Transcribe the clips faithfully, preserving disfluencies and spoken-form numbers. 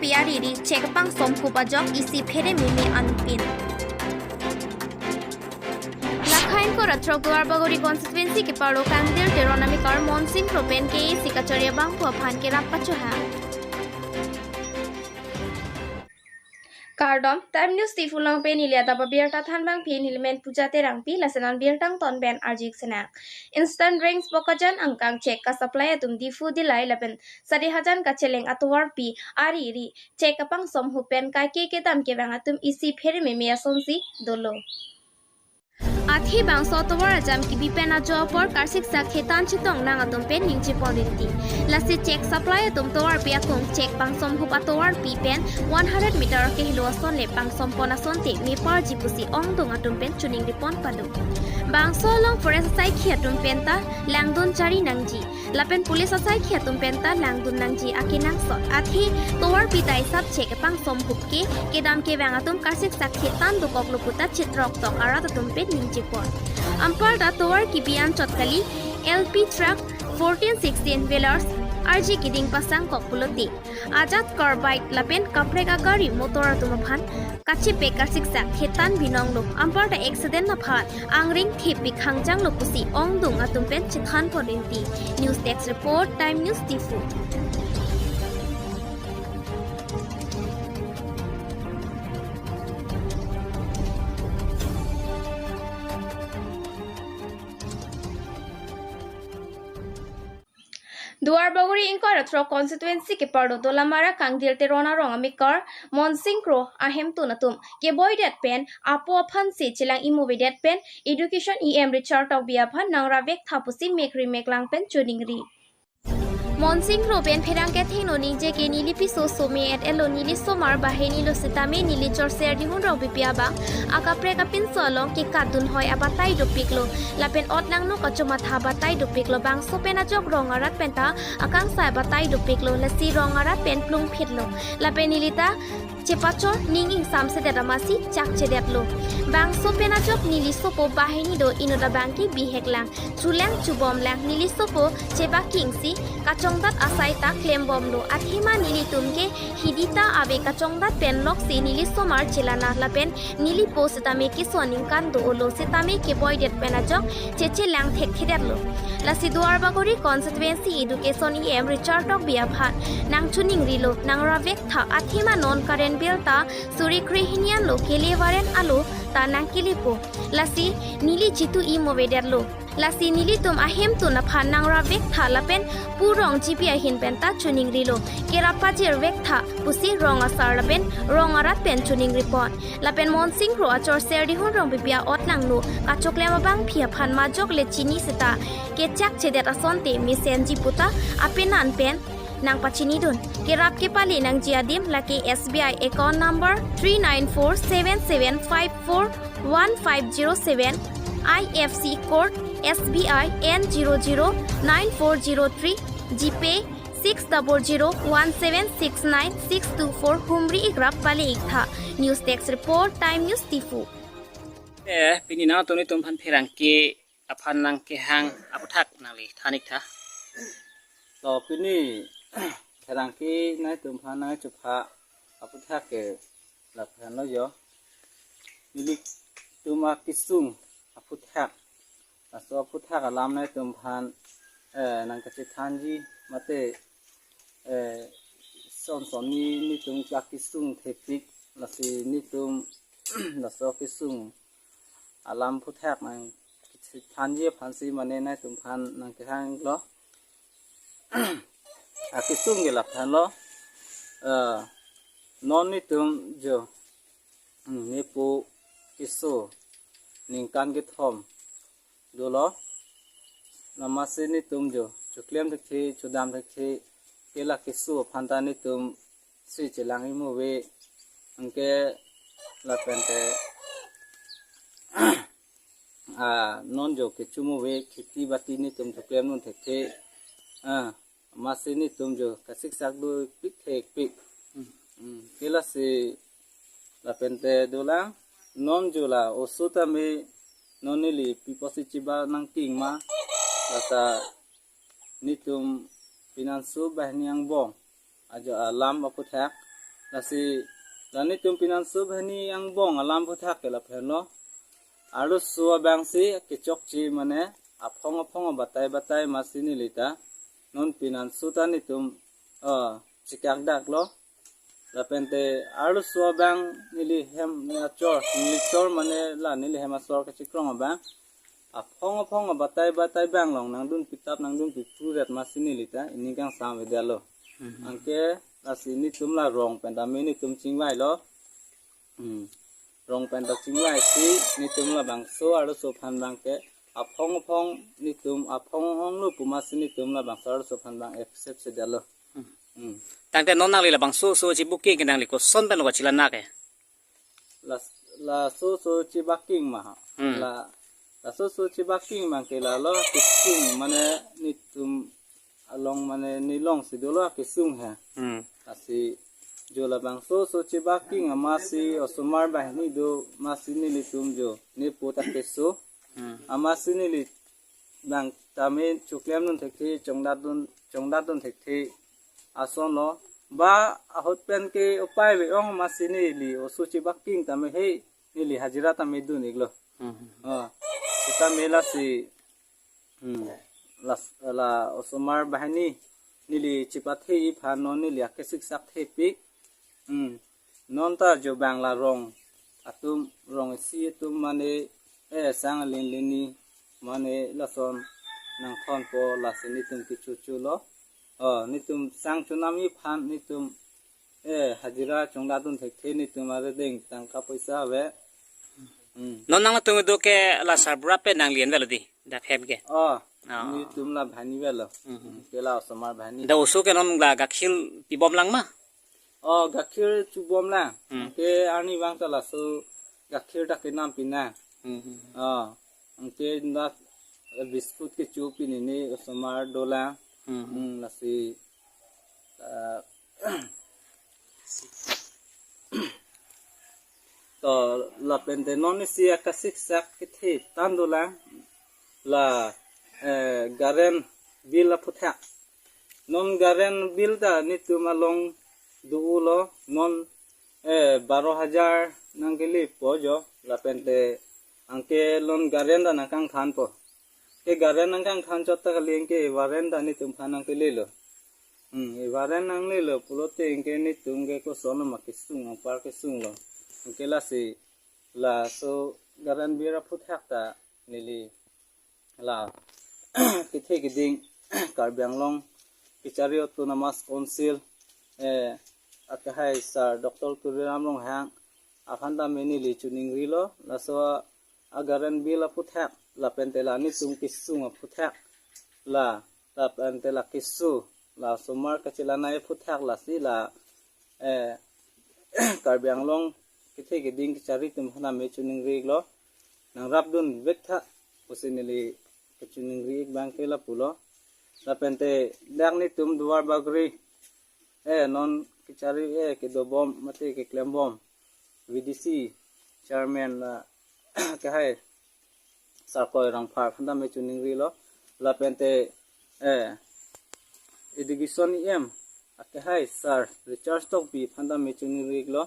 pi ari ri chek pangsom hup ajok isi phere meme anpin. Lakha ingkoi ra throk Duarbagori constituency keparlo Kangdir Teron amekar Monsing Kro pen K A A C kachari abangphu aphan kerap pachohang. Kardom, Time News Diphu along pen neli adap abirta thanbangpi. Neli men Puja Terangpi, lason an birta angton pen arju-ik sinang. Eastern Range Bokajan angkang chek ka-supply atum Diphu Dillai lapen Sarihajan kacheleng atovarpi ari ri chek kapangsom hup pen kaike kedam kevang atum isi phere meme asonsi dolo. Athe bangso atovar ajam kebi pen ajo apor karsik sak hetan chetong nang atum pen ningje pon rinti. Lasi chek supply atum tovarpi akung chek pangsom hup atovarpi pen one hundred meter kehelo ason le pangsom pon asonte meparji pusi ongdung atum pen choningri pon pado. Bangso along forest asaikhi atum pen ta langdun chari nangji. Lapen police asaikhi atum pen ta langdun nangji akenangsot. Athe tovarpi ta isap chek pangsom hup ke kedam kevang atum karsik sak hetan dokoklo puta chitrok tok arat atum pen ningje pon. Anparta tovar kebi anchot kali L P truck, fourteen sixteen wheelers, R G keding pasang kok pulote ajat carbide lapen kaprek agari motor atum aphan kachepek karsik sak hetan binonglo. Anparta accident aphan angring thepik hangjanglo pusi ongdung atum pen chethan pon rinti. News Desk Report, Time News Diphu. Duarbagori ingkoi ra throk constituency keparlo Dolamara Kangdir Teron arong amekar Monsing Kro ahemtun atum keboidet pen apo aphansi chelang imovedet pen Education E M Richard Tokbi aphan nangrap vektha pusi mekri meklang pen choningri. Monsing Kro pen pherangke thengno ningje ke neli piso some et elo, neli somar banghini lo sitame neli chorser Dihun Rongpipi abang akaprek apinso along kekat dunhoi abatai dopiklo. Lapen ot nangno kachomatha abatai dopiklo. Bangso pen ajok rong arat pen ta akangsai abatai dopiklo. Lasi rong arat pen plungphitlo. Lapen neli ta chepachor ning ingsamsedet amatsi chakchedetlo. Bangso pen ajok neli sopo banghini do, inut abang ke bihek lang, chulang chubom lang. Neli sopo chebakingsi kachongdat asai ta klembomlo. Athema nelitum ke hidi ta ave kachongdat pen loksi neli somar chelana lapen neli po sitame keso aningkan do-olo sitame keboidet pen ajok chechelang thekthedetlo. Lasi Duarbagori constituency Education E M Richard Tokbi aphan nangchoningrilo, nangrap vektha. Athema non current bill ta suri krehini anlo kele, warrant alo ta nangkelepo. Lasi neli jitu imovedetlo. Lasi nelitum ahemtun aphan nangrap vektha lapen purong G P ahin pen ta choningrilo, kerap pajir vektha pusi rong asar lapen rong arat pen choningri pon. Lapen Monsing Kro achorser Dihun Rongpipi a-ot nangno kachoklem abangpi aphan majok le chini seta kechakchedet asonte mesenji puta apenan pen nangpachinidun. Kerap kepale nangji adim lake S B I account number three nine four seven seven five four one five zero seven, I F S C code S B I N zero zero nine four zero three, GPay six double zero one seven six nine six two four, humri-ik rap pale-iktha. News Desk Report, Time News Diphu. Eh, pini nangtum nelitum aphan pherangke aphan nangkehang aputhak nangli than-iktha. To pini pherangke nangtum aphan nangchupha aputhak ke lapu thanlo jo. Nelitum akesung aputhak, laso aputhak alam nangtum aphan, eh, nangkachethanji mate, eh, son son ni nelitum akesung thepik, lasi nelitum laso akesung alam aputhak nangkachethanji aphansi mane nangtum aphan nangkehanglo. Akesung ke lapu thanlo, eh, non nelitum jo, hmm, nepo keso ningkan kethom dolo. Amatsi nelitum jo choklem thekthe, chodam thekthe, ke la keso aphan ta nelitum si chelang imove, anke lapente, ah, non jo kecho move, kheti bati nelitum choklem non thekthe. Ah, amatsi nelitum jo kasiksak dopik thekpik. Hmm. Hmm, ke lasi lapente dolang, non jo la oso tame non neli pi apotsi cheba nangking ma, lata nelitum pinanso banghini angbong ajo alam aputhak, Lasi la netum pinanso banghini angbong alam aphuthak ke lapen lo. Arloso abang si kechokche mane aphong aphong abatai batai masi neli ta non pinanso ta netum, ah, chekak dak lo. Lapen te arloso abang neli hem achor, neli chor mane la neli hem achor kachekrong abang aphong aphong abatai batai abang along nangdun pitap nangdun pipu ret masi neli ta ining kangsam avedetlo. Mhm. Anke lasi netum la rong pen tame netum chingvai lo. Hmm. Rong pen ta chingvai si netum labangso arloso aphan abang ke aphong aphong netum aphong onglo pu masi netum labangso arloso aphan abang accept si detlo. Hmm. Hmm. Tangte non nangli labangso oso chebooking ke nangli koson pen lo kachelang ke? La, laso oso chebooking ma ha. Hmm. La, laso oso chebooking abang ke la lo kesung mane netum along mane nelong si dolo kesung ha. Hmm. Lasi jo labangso oso chebooking amatsi osomar banghini do masi nelitum jo nepo ta keso. Hmm. Amatsi neli abang tame choklemdun thekthe chongdatdun chongdatdun thekthe ason lo. Ba ahut pen ke upai ave ong masi neli oso chebooking tame he neli hajira tame dun iklo. Hmm. Ah, sitame lasi, hmm, las-, la osomar banghini neli chepathe aphan non neli akesik sak thepik. Hmm. Non ta jo abang la rong atum rong isi atum mane, eh, sang alen leni mane lason nangthonpo lasi netum kechocho lo. Oh, netum sang chonam aphan netum, eh, hajira chongdatdun thekthe netum arideng tangka poisa ave. Hmm. Non nangtum do ke la sarbura pen nangli-en avelo di dak hem ke? Oh, oh, netum la banghini avelo. Hmm. Ke la osomar banghini. Dak oso ke non la gakhir pibom lang ma? Oh, gakhir chubom lang. Hmm. Anke arni abang ta laso gakhir ta kenam pinang. Hmm. Oh, anke dak, eh, biscuit kecho pini ne osomar dolang. Hmm. Hmm, lasi, eh, to lapen te non isi akesik sak kethe than dolang la, eh, current bill aphuthak. Non current bill ta netum along do-o lo non, eh, baro hajar nangkelepo jo lapen te anke non current ta nangkangthanpo. Ke current nangkangthan chot ta kali anke current ta netum aphan nangkelelo. Hmm, current nanglelo pulote anke netum ke koson ma kesung, anpar kesung lo. Anke lasi laso current bill aphuthak ta neli la kethe keding Karbi Anglong Kachari Autonomous Council, eh, akehai Sir Doctor Tuliram Ronghang aphan tame neli choningrilo, laso a current bill aphuthak lapen te la netum kesung aphuthak la, lapen te la keso la osomar kachelangnei aphuthak lasi la, eh, Karbi Anglong kethe keding kachari atum aphan tame choningri iklo. Nangrapdun vektha pusi neli kachoningri ik abang ke lapulo. Lapen te dak netum Duar Bagori, eh, non kachari, eh, kedobom mate keklembom V D C chairman la akehai Sir Koi Rongphar aphan tame choningrilo. Lapen te, eh, Education E M akehai Sir Richard Tokbi aphan tame choningri iklo.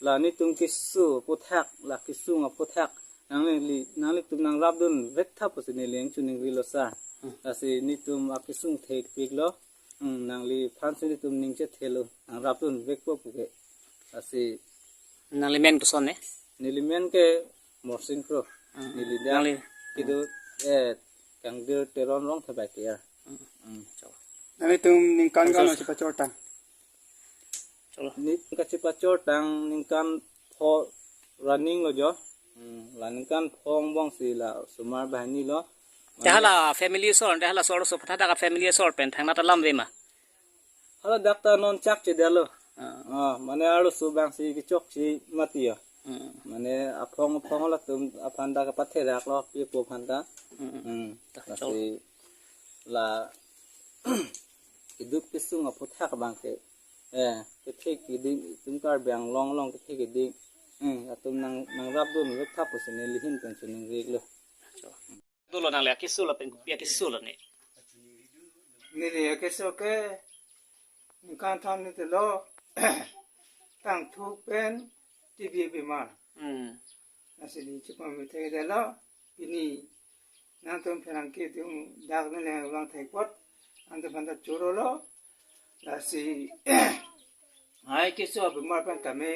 La netum keso aphuthak, la kesung aphuthak nangli, nanglitum nangrapdun vektha pusi neli choningrilo sir. Hmm. Lasi netum akesung thepiklo. Hmm, nangliphan si netum ning chethelo, nangrapdun vekpo puke. Lasi nangli men koson ne? Neli men ke Morsing Kro. Hmm. Neli dak nangli kedo, eh, Kangdir Teron Rongthe bai ke ya. Hmm. Hmm. Nanglitum ningkan kan chepachortang? Cholo. Ni kachepachortang ningkan pho running lo jo. Hmm, la ningkan pho angbong si la osomar banghini lo. Te hala family asor, te halaso arloso aphuthak dak family asor pen thangnat alam ave ma? Hala dak ta non chak chedetlo. Ah. Ah, mane arloso abang si kechokche mati ya. Hmm. Mane aphong aphong latum aphan ta kapatheraklo pi apo aphan ta. Hmm. Hmm. Ta lasi la keduk kesung aphuthak abang ke, eh, kethe keding itum Karbi Anglong along kethe keding, eh, atum nang, nangrapdun vektha pusi neli ahin pen choningri iklo. Dolo nangli akeso lapen kopi akeso lo ne? Neli akeso ke ningkan than ni te lo. Tangthu pen T B abimar. Hmm. Lasi neli chepame thekdetlo, pini nangtum pherangke atum dak neli vangthek apot nangtumphan ta chorolo. Lasi hai keso abimar aphan tame,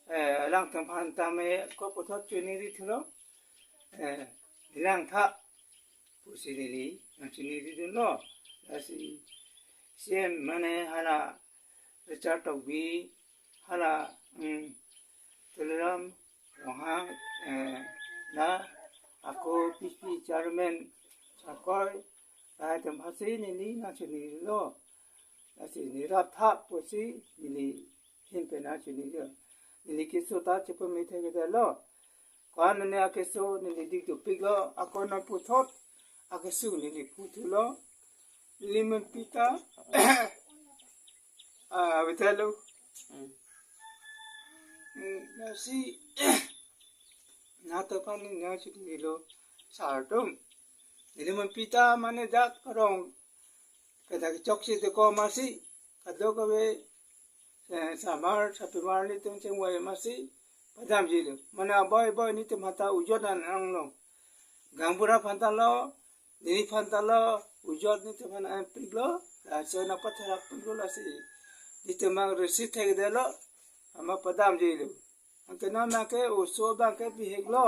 eh, alangtumphan tame ko puthot chiningri thulo. Eh, ilang tha pusi neli nangchiningridunlo. Lasi C M mane hala Richard Tokbi, hala, mm, Tuliram Ronghang, eh, la ako P C chairman Sarkoi, lahaitum aphansi neli nangchiningrilo. Lasi neli rap tha pusi neli ahin pen nangchiningri. Neli keso ta chepame thekdetlo. Ko-an ne akeso neli dik dopiklo, ako non puthot akeso neli puthulo. Neli men pita, ah, avethelo. Hmm. Hmm, lasi nangtumphan nangchiningrilo, sar atum. Neli men pita mane dak rong kedak chokche te ko masi, kadokave, eh, samar, sapimar nelitum chingvai masi, padamjilo. Mane aboi boi nelitum hata ujot an anglo. Gaonbura aphan ta lo, neliphan ta lo, ujot nelitum aphan an piklo, laso nangpatherak piklo lasi. Nelitum mang resi thekdetlo, amat padamjilo. Anke non nangke oso abangke biheklo.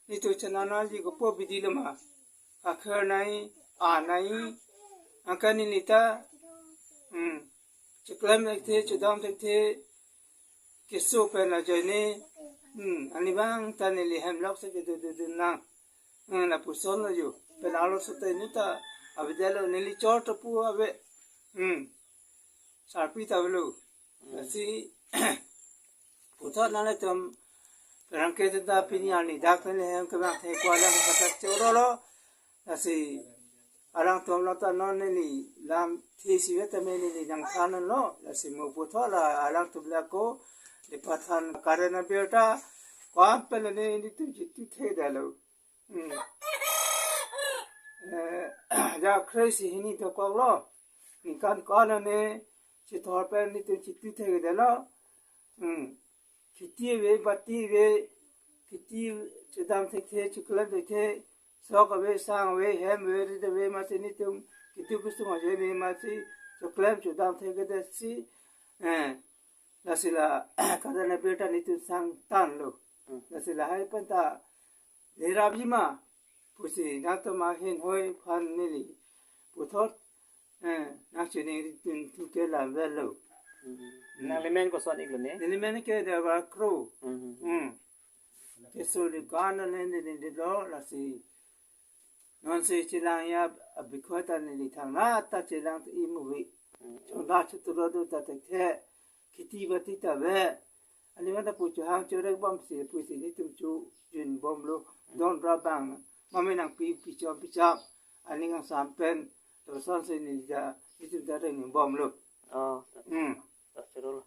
Nelitum chenam nangji kopi abidi lo ma. Akhir nai, a nai. Anke neli ta, hmm, cheklem thekthe, chodam thekthe, keso pen ajoine, hmm, ani abang ta neli hem lok si kedododun nang. Hmm, lapuson lo jo. Pen arloso ta neli ta avedetlo, neli chor ta pu ave. Hmm. Sarpi ta avelo. Lasi puthot nanglitum pherangke atum ta pini arni dak neli hem kevangthek apot alang kachorolo. Lasi alangtum lo ta non neli lam thesi vet tame neli nangthanlo. Lasi mo puthot la alangtum la ko, le pathan karen abirta ko-an pen nelitum chithu thekdetlo. Hmm. Eh, ja kre-isi hini dokoklo. Ningkan ko-an ne chithor pen nelitum chithu thekdetlo. Hmm. Kheti ave, bati ave, kheti chodam thekthe, choklem thekthe, sok ave, sang ave, hem ave, rit ave, masi nelitum kheti kusung ajoine masi choklem chodam thekthedetsi, eh, lasi la karen abirta nelitum sangtanlo. Hmm. Lasi lahai pen ta lerapji ma pusi nangtum ahin hoi aphan neli puthot, eh, nangchiningridun thu ke lam avelo. Hmm. Hmm. Nanglimen koson iklo ne? Nelimen ke Debra Kro. Hmm. Hmm. Keso le ko-an ne neli dilo lasi. Nonsi chelang ya abikhoita neli thangnat ta chelang ta imu ave. Hmm. Chonda choturo do ta thekthe. Kheti bati ta ave. Ani mata pu chohang chorek bomsi pusi nelitum chojun bomlo. Don ra bang. Mame nangpi pichom pichap. Ani ngang sampen. Toson si neli ja nelitum ta reng bomlo. Oh. Hmm. Ta chorolo.